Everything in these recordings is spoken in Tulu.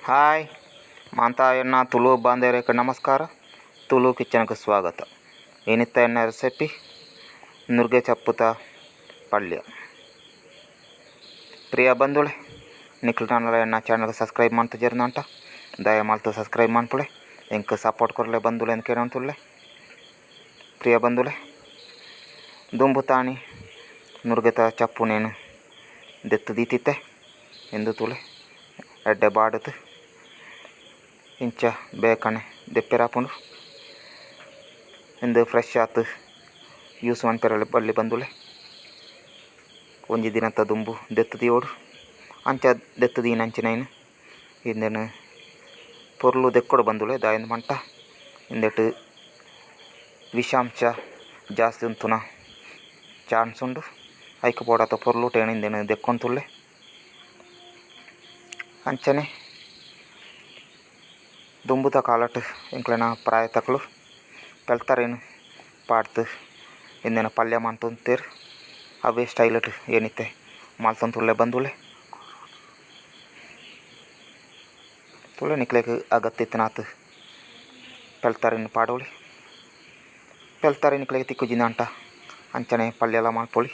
Hi ಮಾಂತ ಎನ್ನ ತುಳು ಬಾಂಧವರಿಗೆ ನಮಸ್ಕಾರ. ತುಳು ಕಿಚನ್ಗೆ ಸ್ವಾಗತ. ಏನಿತ್ತ ಎನ್ನ ರೆಸಿಪಿ ನುಗ್ಗೆ ಚಪ್ಪುತ ಪಲ್ಯ. ಪ್ರಿಯ ಬಂಧುಳೆ, ನಿಕ್ಲು ಎನ್ನ ಚಾನಲ್ ಸಬ್ಸ್ಕ್ರೈಬ್ ಮಾಡ್ತಿದ್ದೀರಂಟ ದಯ ಮಾಡ್ತು ಸಬ್ಸ್ಕ್ರೈಬ್ ಮಾಡ್ಪುಳೆ, ಎಂಕ್ ಸಪೋರ್ಟ್ ಕೊರಲೆ ಬಂಧುಲೆ ಅಂತ ಕೇಳಂತುಲ್ಲೆ. ಪ್ರಿಯ ಬಂಧುಲೆ, ದುಂಬು ತಾಣಿ ನುರ್ಗೆತ ಚಪ್ಪು ನೇನು ದೆತ್ತು ದೀತಿತ್ತೆ ಎಂದು ತುಲೆ ಎಡ್ಡೆ ಬಾಡುದು ಇಂಚ ಬೇಕನೆ ದೆಪ್ಪೆರಾಪುಂಡು ಇಂದು ಫ್ರೆಶ್ ಆತು ಯೂಸ್ ಮನ್ಪೆರಳೆ ಬಲ್ಲಿ ಬಂದುಲೆ. ಒಂಜಿ ದಿನತ ದುಂಬು ದೆತ್ತು ದೀವೊಡು, ಅಂಚ ದೆತ್ತು ದೀನಂಚಿನೈನ್ ಇಂದೆನ್ ಪೊರ್ಲು ದೆಕ್ಕೊಡು ಬಂದುಲೆ. ದಾಯೆಂದ್ ಪಂಡ ಇಂದೆಟ್ ವಿಷಾಂಶ ಜಾಸ್ತಿ ಉಂತುನ ಚಾನ್ಸ್ ಉಂಡು. ಐಕ್ ಬೋಡಾತ ಪೊರ್ಲು ಟೇನ್ ಇಂದೆನ್ ದೆಕ್ಕೊಂತುಲ್ಲೆ. ಅಂಚನೆ ದುಂಬುದ ಕಾಲಟ್ ಎಂಕ್ಲೆನ ಪ್ರಾಯತಕುಲು ಪೆಲ್ತರೇನು ಪಾಡ್ದು ಇಂದೆನ ಪಲ್ಯ ಮಂತೊಂತೆರ್. ಅವೇ ಸ್ಟೈಲ್ ಏನಿತ್ತೆ ಮಲ್ತೊಂದುಲ್ಲೆ ಬಂದುಲೆ. ತುಲೆ ನಿಕ್ಲೆಗ್ ಅಗತ್ಯ ಇತ್ತಿನಾತ್ ಪೆಲ್ತರಿನ್ ಪಾಡೊಲಿ. ಪೆಲ್ತರಿ ನಿಕ್ಲೆಗ್ ತಿಕ್ಕುಜಿಂದಾಂಟ ಅಂಚನೆ ಪಲ್ಯಲ ಮಲ್ಪೊಲಿ.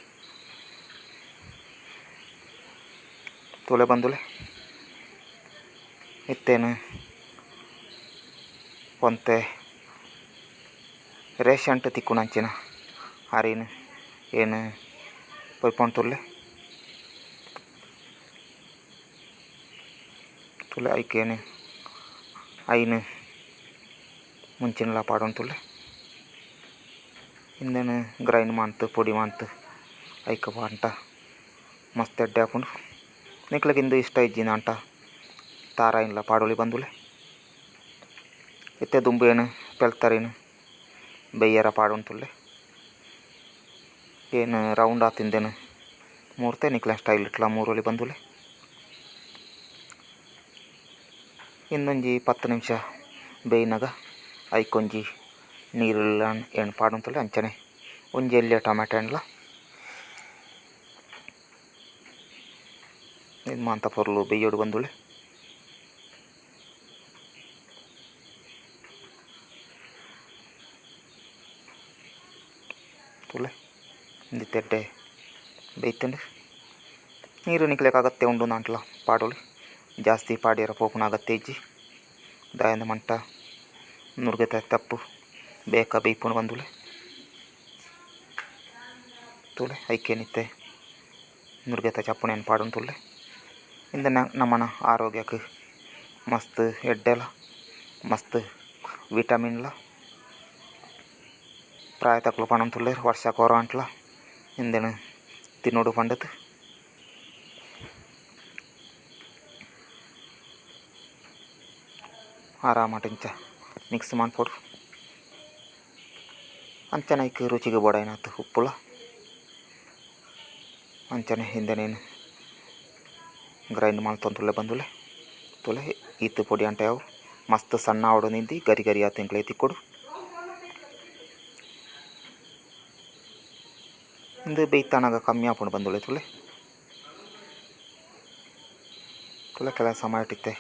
ತುಲೆ ಬಂದುಲೆ, ಇತ್ತೇನು ಒಂತೆ ರೇಷನ್ಟ್ ತಿಕ್ಕುನಂಚಿನ ಅರಿನ್ ಏನು ಪೊಯ್ಪೊಂತುಲ್ಲೆ. ತುಲೆ ಐಕೇನು ಐನ್ ಮುಂಚಿನಲ ಪಾಡೊಂತುಲ್ಲೆ. ಇಂದೆನ್ ಗ್ರೈಂಡ್ ಮಂತ್ ಪೊಡಿ ಮಂತ್ ಐಕ್ ಪಾಂಟ ಮಸ್ತ್ ಎಡ್ಡೆ ಆಪುಂಡು. ನಿಕ್ಲೆಗ್ ಇಂದು ಇಷ್ಟ ಇಜ್ಜಿಂದಾಂಟ ತಾರಾಯಿನ್ಲ ಪಾಡೊಲಿ ಬಂದುಲೆ. ಇತ್ತೆ ದುಂಬು ಏನು ಪೆಲ್ತರಿನ್ ಬೆಯ್ಯರ ಪಾಡೊಂತುಲ್ಲೆ. ಏನು ರೌಂಡ್ ಆತಿಂದೇನು ಮೂರ್ತೆ ನಿಕ್ಲೆ ಸ್ಟೈಲ್ ಇಟ್ಲ ಮೂರೊಲಿ ಬಂದುಲೆ. ಇನ್ನೊಂಜಿ 10 ನಿಮಿಷ ಬೇಯ್ನಗ ಐಕೊಂಜಿ ನೀರುಳ್ಳ ಏನು ಪಾಡೊಂತುಲ್ಲೆ. ಅಂಚನೆ ಒಂಜಿ ಎಲ್ಯ ಟೊಮೆಟೊ ಹಣ್ಣುಲ ಇದು ಮಾಂತ ಪೊರ್ಲು ಬೆಯ್ಯೊಡು ಬಂದುಲೆ. ತುಲೆ ಇಂದಿತ್ತೆಡ್ಡೆ ಬೇಯ್ತುಂಡು. ನೀರು ನಿಕ್ಲೆಗ್ ಅಗತ್ಯ ಉಂಡು ನಾಂಟ್ಲ ಪಾಡೊಲಿ, ಜಾಸ್ತಿ ಪಾಡ್ಯರ ಪೋಪುನ ಅಗತ್ಯ ಇಜ್ಜಿ. ದಾಯೆಂದ್ ಮಂಟ ನುರ್ಗೆತ ತಪ್ಪು ಬೇಕ ಬೇಯ್ಪುಂಡು ಬಂದುಲೆ. ತುಲೆ ಐಕೇನಿತ್ತೆ ನುರ್ಗೆತ ಚಪ್ಪುನೇನು ಪಾಡೊಂತುಲ್ಲೆ. ಇಂದ ನಮ್ಮನ ಆರೋಗ್ಯಕ್ಕೆ ಮಸ್ತ್ ಎಡ್ಡೆಲ, ಮಸ್ತ್ ವಿಟಮಿನ್ಲ. ಪ್ರಾಯತಕುಲು ಪನೊಂತುಲ್ಲೆರ್ ವರ್ಷ ಕೊರ ಅಂಟ್ಲ ಇಂದೆನ್ ತಿನ್ನೊಡು ಪಂಡುದು. ಆರಾಮಟ್ ಇಂಚ ಮಿಕ್ಸ್ ಮನ್ಪೊಡು. ಅಂಚನೆ ಐಕ್ ರುಚಿಗ್ ಬೋಡಾಯಿನಾತ್ ಉಪ್ಪುಲ. ಅಂಚನೆ ಇಂದೆನೇನು ಗ್ರೈಂಡ್ ಮಲ್ತೊಂದುಲ್ಲೆ ಬಂದುಲೆ. ತುಲೆ ಈತ್ ಪೊಡಿ ಅಂಟ ಯಾವು ಮಸ್ತ್ ಸಣ್ಣ ಆವೊಡು ನಿಂದಿ ಗರಿ ಗರಿ ಆತ್ ಎಂಕ್ಲೆ ತಿಕ್ಕೊಡು. ಇಂದು ಬೇಯ್ತಾನಗ ಕಮ್ಮಿ ಆಪುಂಡು ಬಂದುಲೆ. ತುಲೆ ತುಲೆ ಕೆಲ ಸಮಯ ಇತ್ತೆ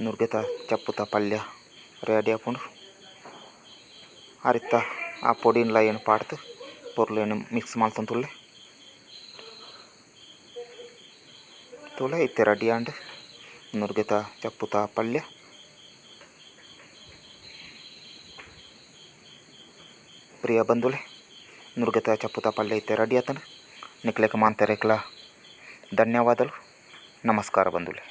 ನುರ್ಗೆತ ಚಪ್ಪುತ ಪಲ್ಯ ರೆಡಿ ಆಪುಂಡು. ಅರಿತ ಆ ಪೊಡಿನ್ಲ ಏನು ಪಾಡ್ದು ಪೊರ್ಲು ಮಿಕ್ಸ್ ಮಲ್ತೊಂದುಲ್ಲೆ. ತುಲೆ ಇತ್ತೆ ರೆಡಿ ಆಂಡ್ ನುರ್ಗೆತ ಚಪ್ಪುತ ಪಲ್ಯ. ಪ್ರಿಯ ಬಂಧುಲೆ, ನುರ್ಗೆತ ಚಪ್ಪುತ ಪಲ್ಯ ಇತ್ತೆ ರೆಡಿ ಆತಂಡ್. ನಿಕ್ಲೆಗ್ ಮಾಂತೆರೆಗ್ಲ ಧನ್ಯವಾದಲು. ನಮಸ್ಕಾರ ಬಂಧುಲೆ.